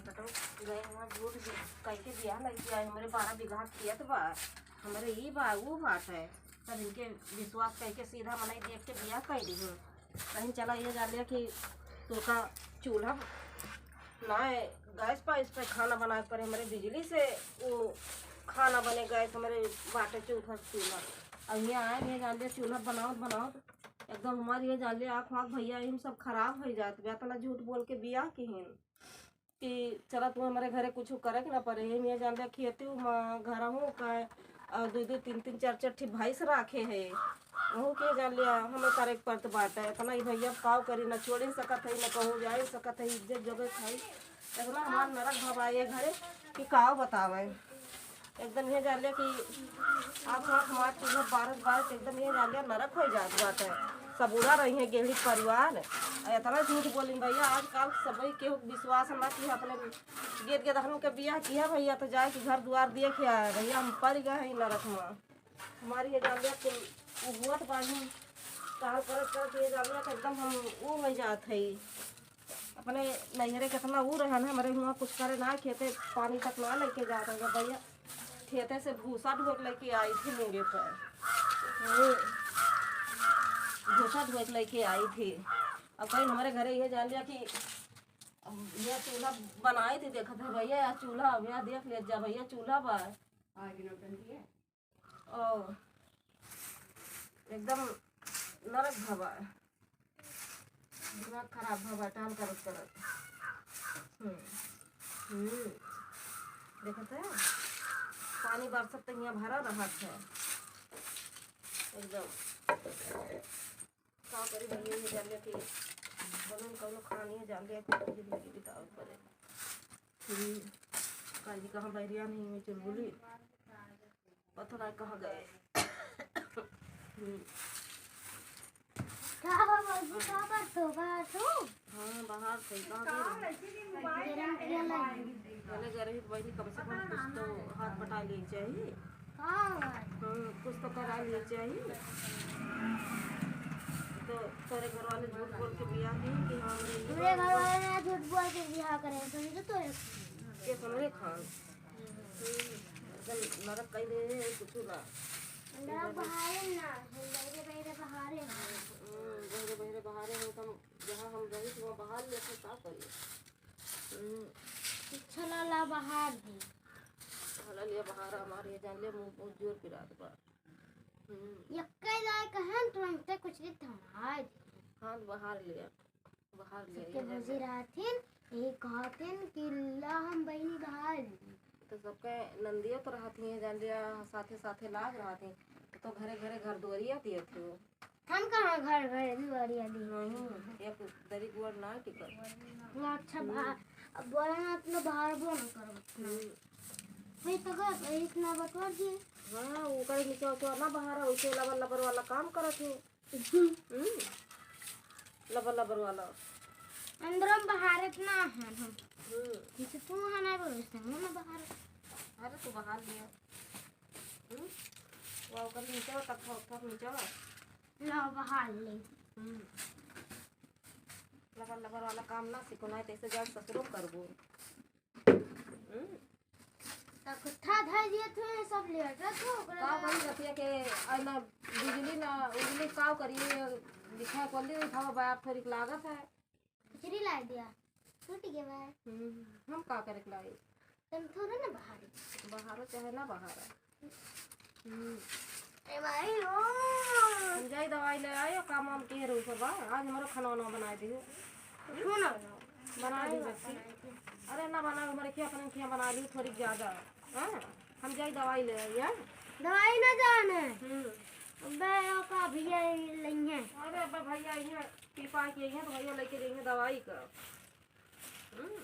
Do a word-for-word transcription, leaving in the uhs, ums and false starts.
तो गए हुआ झूठ भी कह के बियाह लइके आए, हमरे बारह बीघा खेत बा, हमरे ई बा, ऊ बात है। तब इनके विश्वास कइके सीधा मनई देख के बियाह कइ दिहूँ। कहीं चला ये जान लिया कि तोका चूल्हा ना है, गैस पर, इस पे खाना बनाए पड़े, हमरे बिजली से वो खाना बने, गैस हमरे बाटे चूल्हा, चूल्हा। अब यहाँ आए, ये जान लिया चूल्हा बनावत बनावत एकदम हमार ये जान लिया आँख वाँख भैया इन सब खराब होइ जात बा, इतना झूठ बोल के बियाह किहिन। कि चला तू हमरे घरे कुछ करे के ना पड़े है, मैं जान लिया खेती में घर हूँ का, और दो दो तीन तीन चार चार ठी भैंस राखे है, वहू के जान लिया हमें करे के पड़त बाटे। इतना ही भैया काव करी, ना छोड़े सकत है, ना कहूँ जाए सकत है, इज्जत जगह खाई। इतना हमार नरक भवा ये घरे कि काव बतावे। एकदम ये जान लिया कि आप हमार चूल्हा बारत बारत एकदम ये जान लिया नरक हो जात बाटे। सब उड़ा रही है गेहड़ी परिवार। और इतना झूठ बोली भैया, आजकल सबई के विश्वास ना कि अपने गेद गेदहन के बियाह किया भैया, तो जाए कि घर दुआर दिए के आए भैया, हम पड़ गए हैं नरक में। हमारी ये जान लिया कुल हुआ तो बानी काम करत करत ये जान लिया तो एकदम हम वो हो जात है। अपने नैहरे कितना ऊ रहन है, हमरे हुआं कुछ करे ना, खेते पानी तक ना लेके जात है भैया। खेते से भूसा ढोक लेके आई थी मूंगे पर। हम्म। भूसा ढोक लेके आई थी। अब कहीं हमरे घरे ये जान लिया कि अब ये चूल्हा बनाई थी, देखत है भैया, या चूल्हा, अब यहाँ देख ले जा भैया, चूल्हा बा। और एकदम नरक भवा, दिमाग खराब भवा, टाल करत करत। हम्म, हम्म, देखत है, पानी बरसत तो यहाँ भरा रहत है एकदम। का करी भैया, ये जान लिया कि कौनो न कौनो खानी है, जान लिया कि जिंदगी बितावे पड़े। हम्म, काजी कहाँ बैरिया नहीं में चुलबुली, पता ना कहाँ गए। हम्म। का बा भौजी, का करत हो? बाहर हो? हाँ, बाहर से। कहाँ गए रहे? गरम किया लगी। चले गए रही तो बहनी, कम से कम कुछ तो हाथ बटा लिए चाहिए। हाँ। हम्म, कुछ तो करा लिए चाहिए। तो तोरे घर वाले झूठ बोल के बियाह की कि हाँ, हमरे पूरे घर वाले ना झूठ बोल के बियाह करे, समझो तो। के हमरे खान। हम्म, एकदम नरक कई दे है, कुछ ना। नरक बहारे ना, बहरे बहरे बहारे। हम्म, बहरे बहरे बहारे हो, तो हम, जहाँ हम रही थी, वहाँ बहार लेते का करी? हम्म। अच्छा लाला बहार दी। चला लिया बहार, हमारे ये जान लिया, मुँह, मुँह जोर पिरात बा। हम्म। यक्के जाए कहन, तुरंते कुछ दिन थमाए दे। हाँ, तो बहार लिया, बहार लिया, सबके ये जान भौजी लिया। रहथिन, यही कहथिन कि ला हम बहिनी बहार ली। तो सबके नंदिया तो रहत ही है, जान लिया, साथे साथे लाग रहत ही। तो घरे घरे घर दुआरिया दिए थे। हम कहाँ घर घरे दुआरिया दी? नहीं, एक दरी गुआर ना टिकल। ना, अच्छा, हम्म। भा-, अब बोला ना, इतना बाहर बोल करो। हम्म। वही तो घर, वही इतना बटोर दिए। हाँ, ओकर नीचे उचवा ना बहारा, वैसे लबर लबर वाला काम करत है। हम्म। हम्म। लबर लबर वाला। अंदर में बहारत ना है हम। हम्म। जैसे तू है ना, बोलो, इससे हम ना बहार। अरे, तू बहार लिया। हम्म? वो ओकर नीचे हो, तब थोक, थोक नीचे हो। ला, बहार ले। हम्म। लबर लबर वाला काम ना सीखो, ना तैसे जाए ससुरो करबो। हम्म? तब था धर दिए थे, सब लेट रखो, ओकरा का बाद। करी रतिया के, आई ना बिजली ना उजली, का करिए, लिखा कर ली, उठावा बाप थोड़ी लागत है। खिचड़ी ला दिया, छूट गया बा। हम्म, हम का करे के लाई? तुम थोड़ा ना बहारी। बहारो चाहे ना बहारो। हम्म। ए भाई, ओ। हम जाई दवाई ले आयो, काम वाम के रहू सब, आज हमरो खाना वाना बनाए दियो। क्यों ना बनाओ? बनाए दी बच्ची। अरे ना बनाओ, हमारे खिया, अपने खिया बना ली थोड़ी ज्यादा। हाँ, हम जाई दवाई ले आई, हाँ? दवाई ना जाने। हम्म। अबे, ओका भैया लेंगे। अरे अबे भैया, ये पी पा के ये तो भैया लेके जाएंगे दवाई का। हम्म।